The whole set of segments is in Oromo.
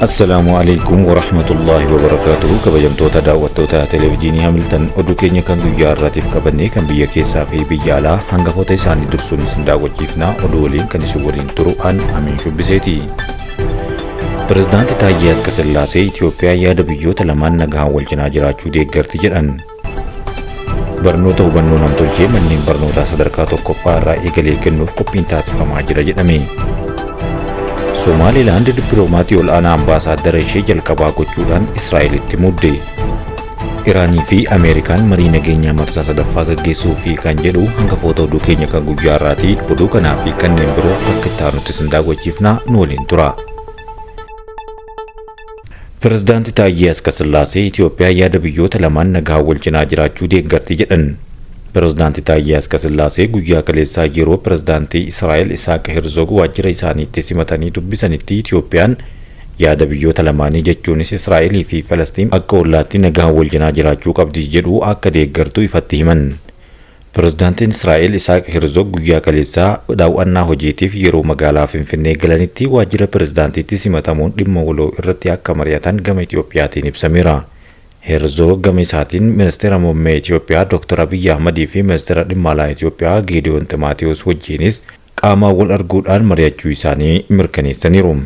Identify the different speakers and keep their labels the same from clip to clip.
Speaker 1: Assalaamu alaikum warahmatullaahi wabarakaatuhu. Kabajamtoota daawwattoota televijiinii Hamiltan, oduu keenya kan guyyaa har'aatiif qabannee kan biyya keessaa fi biyya alaa hangafoota isaanii dursuun isin daawwachiifnaa. Oduu waliin kan isin waliin turu an Amiin Shubbiseeti. Pirezidaanti Taayyee Asqasillaasee Itoophiyaa yaada biyyoota lamaan nagahaan wal cinaa jiraachuu deeggarti jedhan. Barnoota hubannoo namtolchee manneen barnootaa sadarkaa tokkoffaa irraa eegalee kennuuf qophiin taasifamaa jira jedhame. Somaalilaand dippiloomatii ol'aanaa ambaasaaddara ishee jalqabaa gochuudhaan Israa'elitti mudde. Iraanii fi Ameerikaan marii nageenyaa marsaa sadaffaa gaggeessuu fi kan jedhu hangafoota oduu keenya kan guyyaa har'aati. Oduu kanaa fi kanneen biroo akka itti aanutti isin daawwachiifnaa, nu waliin tura. Pirezidaanti Taayyee Asqasillaasee Itoophiyaa yaada biyyoota lamaan nagaan wal cinaa jiraachuu deeggarti jedhan. Pirezidaanti Taayyee Asqasillaasee guyyaa kaleessaa yeroo pirezidaantii Israa'el Isaaq Herzog waajjira isaaniitti simatanii dubbisanitti, Itoophiyaan yaada biyyoota lamaanii, jechuunis Israa'elii fi Falastiin akka ollaatti nagaan wal cinaa jiraachuu qabdi jedhu akka deeggartu ifatti himan. Pirezidaantiin Israa'el Isaaq Herzog guyyaa kaleessaa daawwannaa hojiitiif yeroo magaalaa Finfinnee galanitti waajjira pirezidaantiitti simatamuun dhimma waloo irratti akka mari'atan gama Itoophiyaatiin ibsameera. Herzog gama isaatiin ministeera muummee Itoophiyaa Dr. Abiyyi Ahmadii fi ministeera dhimma alaa Itoophiyaa Geediyoon Ximaatiyoos wajjinis qaamaan wal arguudhaan mari'achuu isaanii mirkaneessaniiru.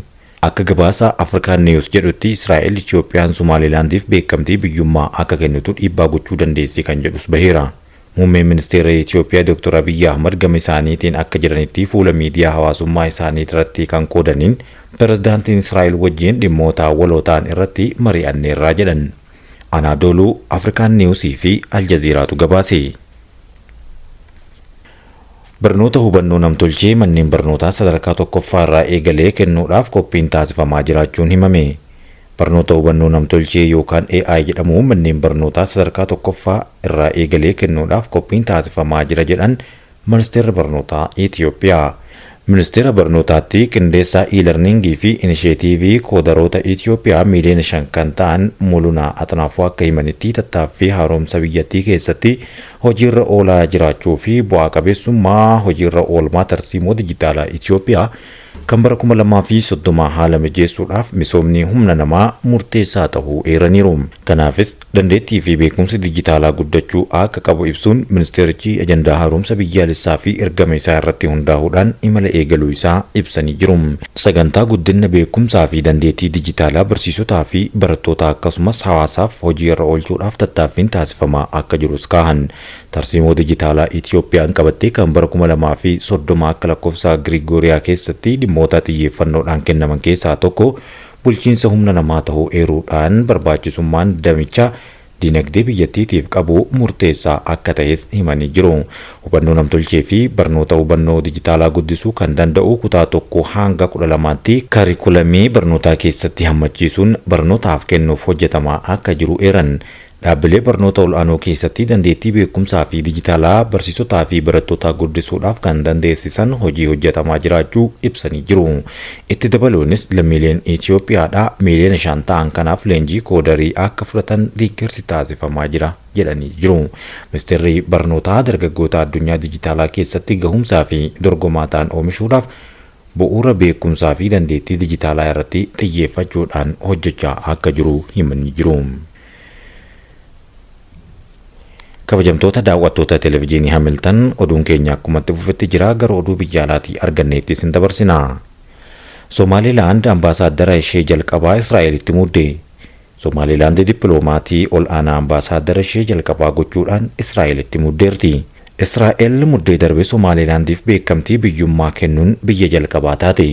Speaker 1: Akka gabaasa Afrikaan News jedhutti, Israa'el Itoophiyaan Somaalilaandiif beekamtii biyyummaa akka kennitu dhiibbaa gochuu dandeessi kan jedhus baheera. Muummeen ministeera Itoophiyaa Dr. Abiyyi Ahmad gama isaaniitiin akka jedhanitti, fuula miidiyaa hawaasummaa isaanii irratti kan qoodaniin, pirezidaantiin Israa'el wajjin dhimmoota waloo ta'an irratti mari'anneerraa jedhan. Anaadooluu, Afrikaan Newsii fi Aljaziiraatu gabaase. Barnoota hubannoo namtolchee manneen barnootaa sadarkaa tokkoffaa irraa eegalee kennuudhaaf qophiin taasifamaa jiraachuun himame. Barnoota hubannoo namtolchee yookaan AI jedhamu manneen barnootaa sadarkaa tokkoffaa irraa eegalee kennuudhaaf qophiin taasifamaa jira jedhan Ministeerri Barnootaa Itoophiyaa. Ministeera Barnootaatti qindeessaa e-learningii fi inisheetiivii koodaroota Itoophiyaa miiliyoona 5 kan ta'an Mulunaa Axnaafuu akka himanitti, tattaaffii haaromsa biyyattii keessatti hojiirra oolaa jiraachuu fi bu'aa qabeessummaa hojiirra oolmaa tarsiimoo dijitaalaa Itoophiyaa kan bara 2030 haala mijeessuudhaaf misoomni humna namaa murteessaa ta'uu eeraniiru. Kanaafis dandeettii fi beekumsi dijitaalaa guddachuu akka qabu ibsuun, ministeerichi ajandaa haaromsa biyyaalessaa fi ergama isaa irratti hundaa'uudhaan imala eegaluu isaa ibsanii jiru. Sagantaa guddina beekumsaa fi dandeettii dijitaalaa barsiisotaa fi barattoota akkasumas hawaasaaf hojii irra oolchuudhaaf tattaaffiin taasifamaa akka jirus kaahan. Tarsiimoo dijitaalaa Itiyoophiyaan qabattee kan bara 2030 akka lakkoofsa Girigooriyaa keessatti dhimmoota xiyyeeffannoodhaan kennaman keessaa tokko bulchiinsa humna namaa ta'uu eeruudhaan, barbaachisummaan damichaa dinagdee biyyattiitiif qabu murteessaa akka ta'es himanii jiru. Hubannoo namtolchee fi barnoota hubannoo dijitaalaa guddisuu kan danda'u kutaa 1 hanga 12tti kaarikulamii barnootaa keessatti hammachiisuun barnootaaf kennuuf hojjetamaa akka jiru eeran. Dhaabbilee barnoota ol'aanoo keessatti dandeettii beekumsaa fi dijitaalaa barsiisotaa fi barattoota guddisuudhaaf kan dandeessisan hojii hojjetamaa jiraachuu ibsanii jiru. Itti dabaluunis lammiileen Itoophiyaadhaa miiliyoona 5 ta'an kanaaf leenjii koodarii akka fudhatan deeggarsi taasifamaa jira jedhanii jiru. Ministeerri barnootaa dargaggoota addunyaa dijitaalaa keessatti gahumsaa fi dorgomaa ta'an oomishuudhaaf bu'uura beekumsaa fi dandeettii dijitaalaa irratti xiyyeeffachuudhaan hojjechaa akka jiru himanii jiru. Kabajamtoota daawwattoota televezyiinii Hamiltan, oduun keenya akkuma itti fufetti jira. Gara oduu biyya alaatii arganneetti isin dabarsina. Somaalilaand ambaasaaddara ishee jalqabaa Israa'elitti muudde. Somaalilaand dippiloomaatii ol aanaa ambaasaaddara ishee jalqabaa gochuudhaan Israa'elitti muuddeerti. Israa'el muddee darbe Somaalilaandiif beekamtii biyyummaa kennuun biyya jalqabaa taate.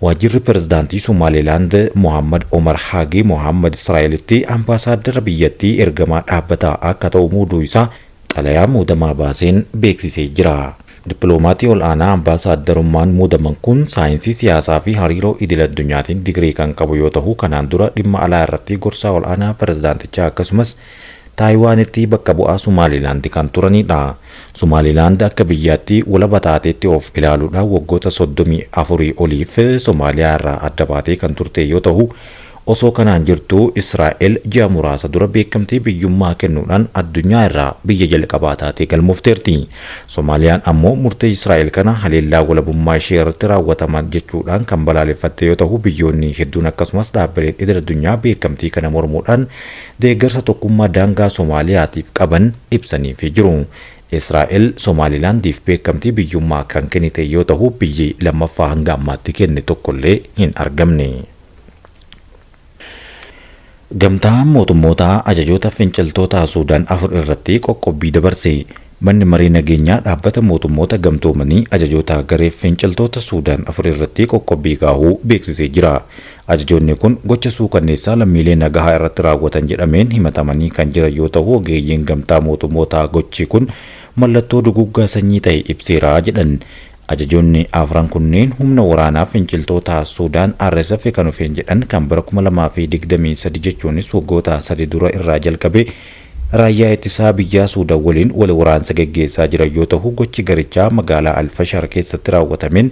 Speaker 1: Waajjirri pirezidaantii Somaalilaand Mohammad Omar Haagii Mohammad Israa'elitti ambaasaaddara biyyattii ergamaa dhaabbataa akka ta'u muuduu isaa xalayaa muudamaa baaseen beeksisee jira. Dippiloomaatii ol aanaa ambaasaaddarummaan muudaman kun saayinsii siyaasaa fi hariiroo idil addunyaatiin digirii kan qabu yoo ta'u, kanaan dura dhimma alaa irratti gorsaa ol aanaa pirezidaantichaa akkasumas Taayiwaanitti bakka bu'aa Somaalilaand kan turanidha. Somaalilaand akka biyyaatti walaba taateetti of ilaaluudhaan waggoota 34 oliif Somaaliyaa irraa adda baatee kan turte yoo ta'u, Osoo kanaan jirtuu Israa'el ji'a muraasa dura beekamtii biyyummaa kennuudhaan addunyaa irraa biyya jalqabaa taatee galmoofteerti. Somaaliyaan ammoo murtee Israa'el kana haleellaa walabummaa ishee irratti raawwataman jechuudhaan kan balaaleffatte yoo ta'u, biyyoonni hedduun akkasumas dhaabbileen idil addunyaa beekamtii kana mormuudhaan deeggarsa tokkummaa daangaa Somaaliyaatiif qaban ibsaniifii jiru. Israa'el Somaalilaandiif beekamtii biyyummaa kan kennite yoo ta'u, biyyi lammaffaa hanga ammaatti kenne tokkollee hin argamne. Gamtaan mootummootaa ajajoota finciltoota Suudaan afur irratti qoqqobbii dabarse. Manni marii nageenyaa dhaabbata mootummoota gamtoomanii ajajoota garee finciltoota Suudaan afur irratti qoqqobbii kaahuu beeksisee jira. Ajajoonni kun gocha suukanneessaa lammiilee nagahaa irratti raawwatan jedhameen himatamanii kan jiran yoo ta'u, ogeeyyiin gamtaa mootummootaa gochi kun mallattoo duguggaa sanyii ta'e ibseera jedhan. Ajajoonni afran kunneen humna waraanaa finciltoota Suudaan RSF kan ofiin jedhan kan bara 2023, jechuunis waggoota 3 dura irraa jalqabe raayyaa ittisaa biyyaa Suudaan waliin wal waraansa geggeessaa jiran yoo ta'u, gochi garichaa magaalaa Alfashar keessatti raawwatameen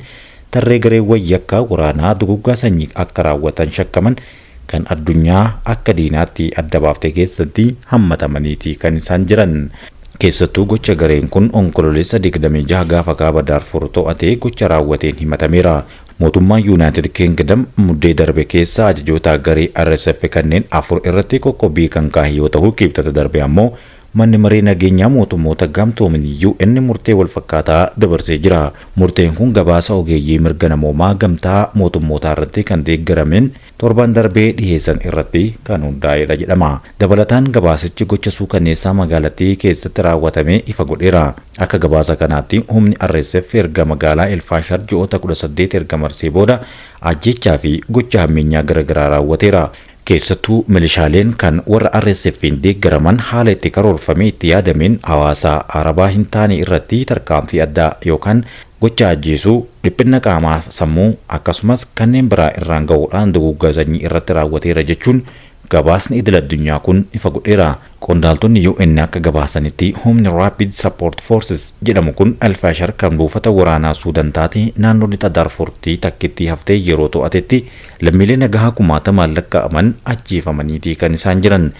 Speaker 1: tarree gareewwan yakkaa waraanaa duguggaa sanyii akka raawwatan shakkaman kan addunyaa akka diinaatti adda baaftee keessatti hammatamaniiti kan isaan jiran. Keessattuu gocha gareen kun Onkololeessa 26 gaafa kaaba Daarfur to'atee gocha raawwateen himatameera. Mootummaan Yuunaayitid Kingdom muddee darbe keessa ajajoota garee RSF kanneen afur irratti qoqqobbii kan kaahe yoo ta'u, kibxata darbe ammoo manni maree nageenyaa mootummoota gamtoomanii UN murtee walfakkaataa dabarsee jira. Murteen kun gabaasa ogeeyyii mirga namoomaa gamtaa mootummootaa irratti kan deeggarameen torban darbee dhiheessan irratti kan hundaa'edha jedhama. Dabalataan gabaasichi gocha suukanneessaa magaalattii keessatti raawwatame ifa godheera. Akka gabaasa kanaatti humni RSF erga magaalaa Elfaashar ji'oota 18 erga marsee booda ajjechaa fi gocha hammeenyaa garaagaraa raawwateera. Keessattuu milishaaleen kan warra RSF'n deeggaraman haala itti karoorfamee itti yaadameen hawaasa Arabaa hin taane irratti tarkaanfii addaa yookaan gocha ajjeesuu, dhiphina qaamaa, sammuu akkasumas kanneen biraa irraan gahuudhaan duguggaa sanyii irratti raawwateera jechuun gabaasni idil addunyaa kun ifa godheera. Qondaaltonni UN akka gabaasanitti humni Rapid Support Forces jedhamu kun Alfaashar kan buufata waraanaa Suudaan taate naannoo lixa Daarfurtii takkitti haftee yeroo to'atetti lammiilee nagahaa kumaatamaan lakkaa'aman ajjeefamaniiti kan isaan jiran.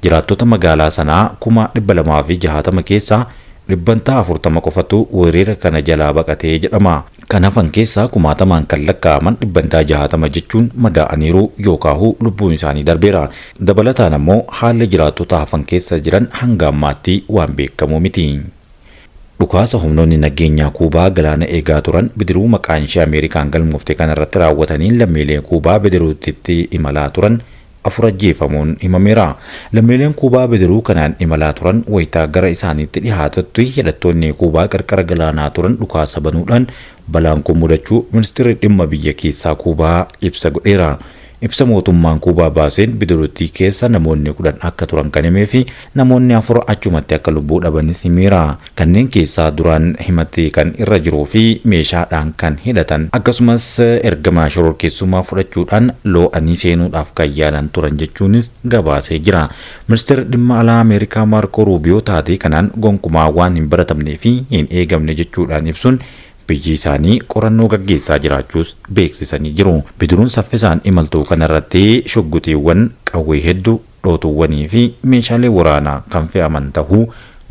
Speaker 1: Jiraattota magaalaa sanaa 260,000 keessaa 40% qofatu weerara kana jalaa baqatee jedhama. Kan hafan keessaa kumaatamaan kan lakkaa'aman 60% jechuun madaa'aniiru yookaan lubbuun isaanii darbeera. Dabalataan ammoo haalli jiraattota hafan keessa jiran hanga ammaatti waan beekamu miti. Dhukaasa humnoonni nageenyaa Kuubaa galaana eegaa turan bidiruu maqaan ishee Ameerikaan galmoofte kanarratti raawwataniin lammiileen Kuubaa bidiruutti imalaa turan afur ajjeefamuun himameera. Lammiileen Kuubaa bidiruu kanaan imalaa turan wayitaa gara isaaniitti dhihaatutti hidhattoonni Kuubaa qarqara galaanaa turan dhukaasa banuudhaan balaan kun mudachuu ministeerri dhimma biyya keessaa Kuubaa ibsa godheera. Ibsa mootummaan Kuubaa baaseen bidiruuttii keessa namoonni 10 akka turan kan himee fi namoonni afur achumatti akka lubbuu dhabanis himeera. Kanneen keessaa duraan himatti kan irra jiruu fi meeshaadhaan kan hidhatan akkasumas ergama shororkeessummaa fudhachuudhaan loo'anii seenuudhaaf kan yaalan turan jechuunis gabaasee jira. Ministeerri dhimma alaa Ameerikaa Maarkoo Ruubiyoo taatee kanaan gonkumaa waan hin baratamnee fi hin eegamne jechuudhaan ibsuun biyyi isaanii qorannoo gaggeessaa jiraachuus beeksisanii jiru. Bidiruun saffisaan imaltuu kanarratti shuggutiiwwan qawwee hedduu, dhootuuwwanii fi meeshaalee waraanaa kan fe'aman ta'uu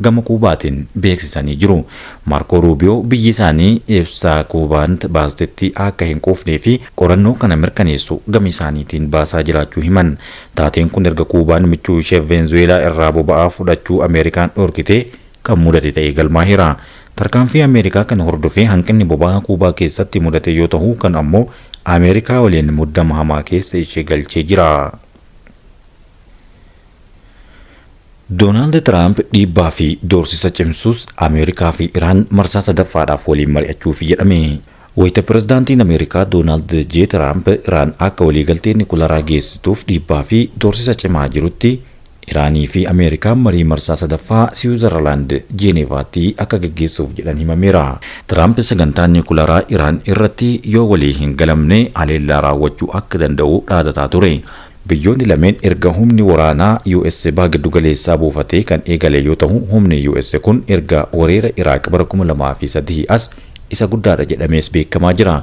Speaker 1: gama Kuubaatiin beeksisanii jiru. Maarkoo Ruubiyoo biyyi isaanii ibsa Kuubaan baastetti akka hin quufnee fi qorannoo kana mirkaneessu gama isaaniitiin baasaa jiraachuu himan. Taateen kun erga Kuubaan michuu ishee Veenzuweelaa irraa boba'aa fudhachuu Ameerikaan dhorkite kan mudate ta'ee galmaa'eera. Tarkaanfii Ameerikaa kana hordofee hanqinni boba'aa Kuubaa keessatti mudate yoo ta'u, kan ammoo Ameerikaa waliin muddama hamaa keessa ishee galchee jira. Doonaald Tiraamp dhiibbaa fi doorsisa cimsus Ameerikaa fi Iraan marsaa sadaffaadhaaf waliin mari'achuuf jedhame. Wayita pirezidaantiin Ameerikaa Doonaald J. Tiraamp Iraan akka waliigaltee nikularaa geessituuf dhiibbaa fi doorsisa cimaa jirutti Iraanii fi Ameerikaan marii marsaa sadaffaa Siwiizerlaand Jeeneevaatti akka gaggeessuuf jedhan himameera. Tiraamp sagantaa nikularaa Iraan irratti yoo walii hin galamne haleellaa raawwachuu akka danda'u dhaadataa ture. Biyyoonni lameen erga humni waraanaa US baha giddugaleessaa buufatee kan eegale yoo ta'u, humni US kun erga weerara Iraaq bara 2003 as isa guddaadha jedhamees beekamaa jira.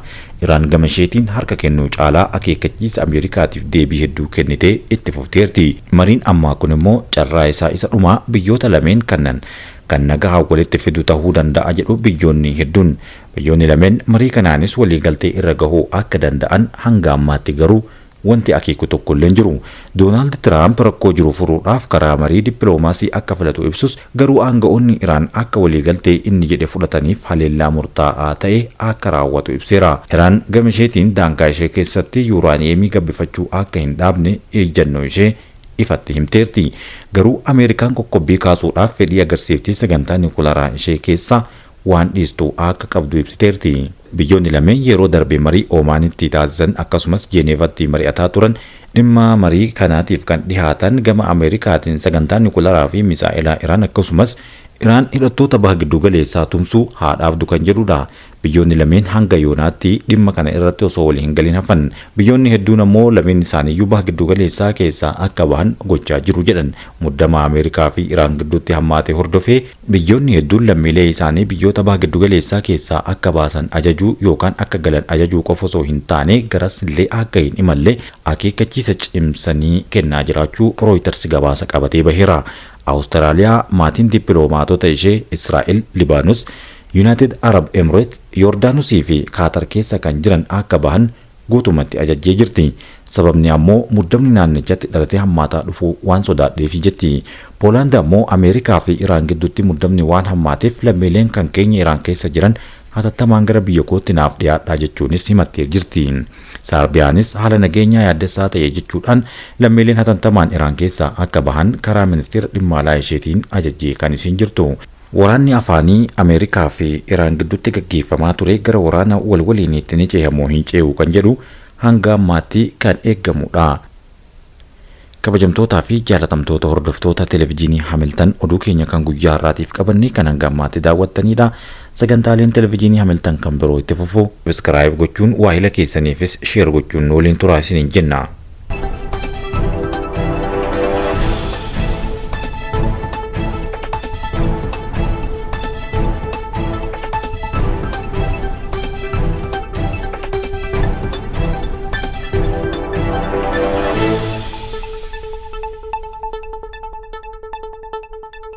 Speaker 1: Iraan gama isheetiin harka kennuu caalaa akeekkachiisa Ameerikaatiif deebii hedduu kennitee itti fufteerti. Mariin ammaa kun immoo carraa isaa isa dhumaa biyyoota lameen kannan kan nagaa walitti fidu ta'uu danda'a jedhu biyyoonni hedduun. Biyyoonni lameen marii kanaanis waliigaltee irra gahuu akka danda'an hanga ammaatti garuu wanti akeeku tokko illee hin jiru. Doonaald Tiraamp rakkoo jiru furuudhaaf karaa marii dippiloomaasii akka filatu ibsus, garuu aanga'oonni Iraan akka waliigaltee inni jedhe fudhataniif haleellaa murtaa'aa ta'e akka raawwatu ibseera. Iraan gama isheetiin daangaa ishee keessatti yuuraaniyeemii gabbifachuu akka hin dhaabne ejjennoo ishee ifatti himteerti. Garuu Ameerikaan qoqqobbii kaasuudhaaf fedhii agarsiiftee sagantaa niwukilaaraa ishee keessaa waan dhiistu akka qabdu ibsiteerti. Biyyoonni lameen yeroo darbe marii Oomaanitti taasisan akkasumas Jeeneevatti mari'ataa turan. Dhimma marii kanaatiif kan dhihaatan gama Ameerikaatiin sagantaa niwukilaaraa fi misaa'ilaa Iraan, akkasumas Iraan hidhattoota baha giddu galeessaa tumsuu haa dhaabdu kan jedhudha. Biyyoonni lameen hanga yoonaatti dhimma kana irratti osoo walii hin galin hafan. Biyyoonni hedduun ammoo lameen isaaniiyyuu baha giddu galeessaa keessaa akka bahan gochaa jiru jedhan. Muddama Ameerikaa fi Iraan gidduutti hammaate hordofee biyyoonni hedduun lammiilee isaanii biyyoota baha giddu galeessaa keessaa akka baasan ajajuu yookaan akka galan ajajuu qofa osoo hin taane, garas illee akka hin imalle akeekkachiisa cimsanii kennaa jiraachuu Reuters gabaasa qabatee baheera. Awustiraaliyaa maatiin dippiloomaatota ishee Israa'el, Libaanus, United Arab Emirates, Yoordaanosii fi Kaatar keessa kan jiran akka bahan guutumatti ajajjee jirti. Sababni ammoo muddamni naannichatti dhalatee hammaataa dhufuu waan sodaadheefi jetti. Poolaand ammoo Ameerikaa fi Iraan gidduutti muddamni waan hammaateef lammiileen kan keenya Iraan keessa jiran hatattamaan gara biyya kootti naaf dhiyaadhaa jechuunis himattee jirti. Saarbiyaanis haala nageenyaa yaaddessaa ta'e jechuudhaan lammiileen hatattamaan Iraan keessaa akka bahan karaa ministeera dhimma alaa isheetiin ajajjee kan isiin jirtu. Waraanni afaanii Ameerikaa fi Iraan gidduutti gaggeeffamaa ture gara waraana wal waliiniitti ni cehamoo hin ce'u kan jedhu hanga ammaatti kan eeggamudha. Kabajamtootaa fi jaalatamtoota hordoftoota televezyiinii Hamiltan, oduu keenya kan guyyaa har'aatiif qabanne kan hanga ammaatti daawwattanidha. Sagantaaleen televezyiinii Hamiltan kan biroo itti fufu. Subscribe gochuun waahila keessaniifis share gochuun waliin turaa isiniin jenna.